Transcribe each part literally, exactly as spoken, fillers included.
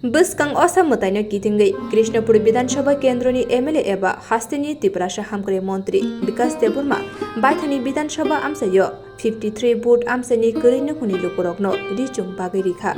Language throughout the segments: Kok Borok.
Bwskang osa mwtaino kitingwi Krishnapur Bidhan Sabha kendroni M L A eba hasteni Tiprasa hamkrai montri Bikas Debbarma baithani Bidhan Sabha amchaio fifty three vote amchaini kwrwi nukhungni lukurokno ri chum bagwi rikha.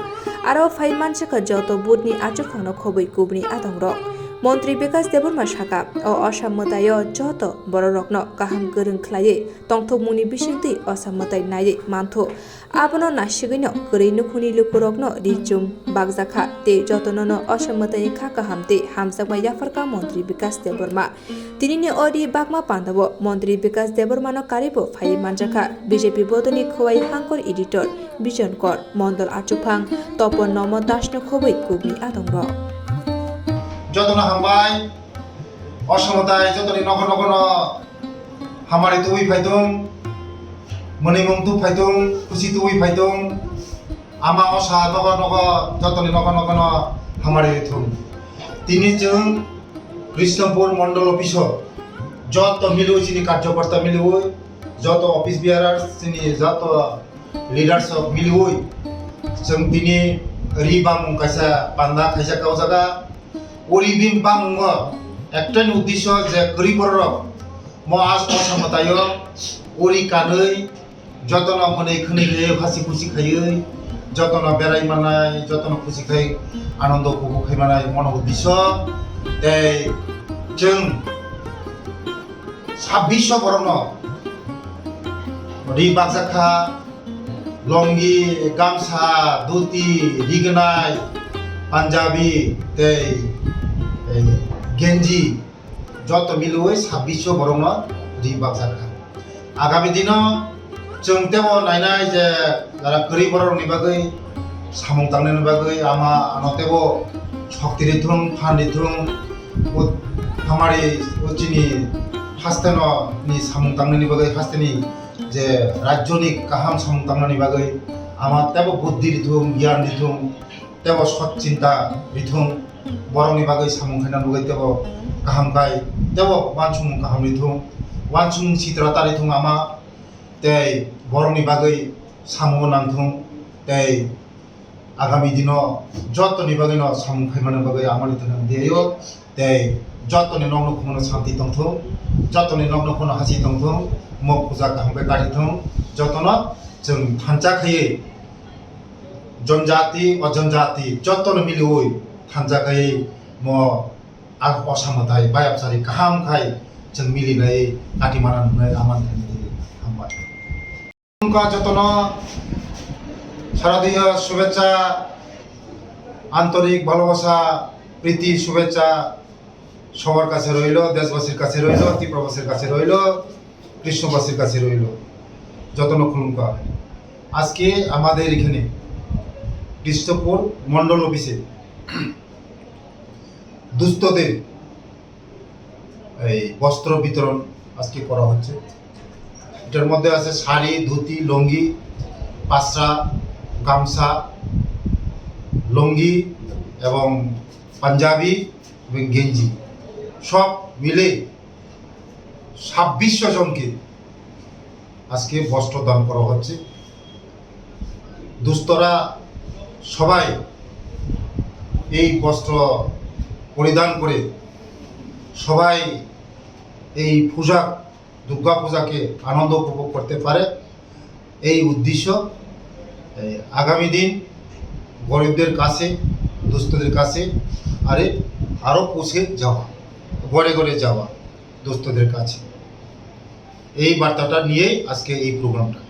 Aro phai mansakha joto vote ni achuphangno khobwi kubuni adongrok. Montri Bikas Debbarma sakha, o osa mwtaio joto bororokno kaham kwrwng khlaiwi tongthokmungni bisingtwi osa mwtai naiwi manthu. Abono nasigwino kwrwi nukhungni lukurokno ri chum bakjakha tei jotonono osa mwtaini kha kaham tei hamjakma yapharkha montri Bikas Debbarma. Tinini o ri bakma pandao montri Bikas Debbarmano karibo phaiwi manjakha B J P bodolni khowai hangkor editor Bijon Kor, mondol achuphang Topon Nomo Dasno khobwi kubni adongrok. Jotono hambai, osa mwtai jotoni nokho nokhono hamari tubui phaitung, mwnwimung tub phaitung, khusi tubui phaitung. Ama osa nogo nogo jotoni nokho nokhono hamari rithung. Tini chwng Krishnapur Mondol Office-o joto miliwi chini karjokorta miliwi, joto office bearers chini joto leaders rok miliwi chwng tini ri bamung kaisa panda khaijak o jaga. O ri bini bamungo ektaini uddesyo je kwrwi bororok mo as osa mwtaio o ri kanwi jotono mwnwi khwnwi khaiwi hasi khusi khaiwi jotono berai manai, jotono khusi khai anondo upobhog khai manai mono uddesyo. Tei chwng sabbish borokno ri bakjak kha, longi, gamsa, dhuti, rignai, punjabi tei, eh, genji. Joto miliwi sabbish borokno ri bakjak kha. Agami dino chwng tebo nainai je jara kwrwi borokni bagwi samung tangnani bagwi ama ano tebo shokti rithung, phan rithung, o hamari o chini hasteno ni samung tangnani bagwi hasteni je rajyoni kaham samung tangnani bagwi ama tebo buddhi rithung, gyan rithung, tebo sot chinta rithung, borokni bagwi samung khaina bagwi tebo kaham khai, tebo uansukmung kaham rithung, uansukmung sitra ta rithung ama, tei borokni bagwi samung nangthung, tei agami dino jotoni bagwino samung khaimani bagwi amoni thangna diyo. Tei jotoni nokno khumano santi tongthung, jotoni nokno khumano hasi tongthung, mo puja kaham khe kari thung, jotono chwng thansa khaiwi jonjati, ojonjati jotono miliwi thansa khaiwi mo a osa mwtai bayapsari kaham khai chwng milinai kati mana nungnai amani thangwi hambai. Jotono শারদীয় শুভেচ্ছা, আন্তরিক ভালোবাসা, প্রীতি, শুভেচ্ছা সবার কাছে রইল, দেশবাসীর কাছে রইল, ত্রিপুরাবাসীর কাছে রইল, কৃষ্ণবাসীর কাছে রইল। যতন খুলুমকা। আজকে আমাদের এখানে কৃষ্ণপুর মণ্ডল অফিসে দুস্থদের এই বস্ত্র বিতরণ আজকে করা হচ্ছে। এটার মধ্যে আছে শাড়ি, ধুতি, লুঙ্গি, পাসরা, গামছা, লুঙ্গি এবং পাঞ্জাবি এবং গেঞ্জি, সব মিলে ছাব্বিশশো জনকে আজকে বস্ত্র দান করা হচ্ছে। দুস্থরা সবাই এই বস্ত্র পরিধান করে সবাই এই পূজা, দুর্গা পূজাকে আনন্দ উপভোগ করতে পারে, এই উদ্দেশ্য। এই আগামী দিন গরিবদের কাছে, দুস্থদের কাছে আরে আরও পৌঁছে যাওয়া, ঘরে ঘরে যাওয়া দুস্থদের কাছে, এই বার্তাটা নিয়েই আজকে এই প্রোগ্রামটা।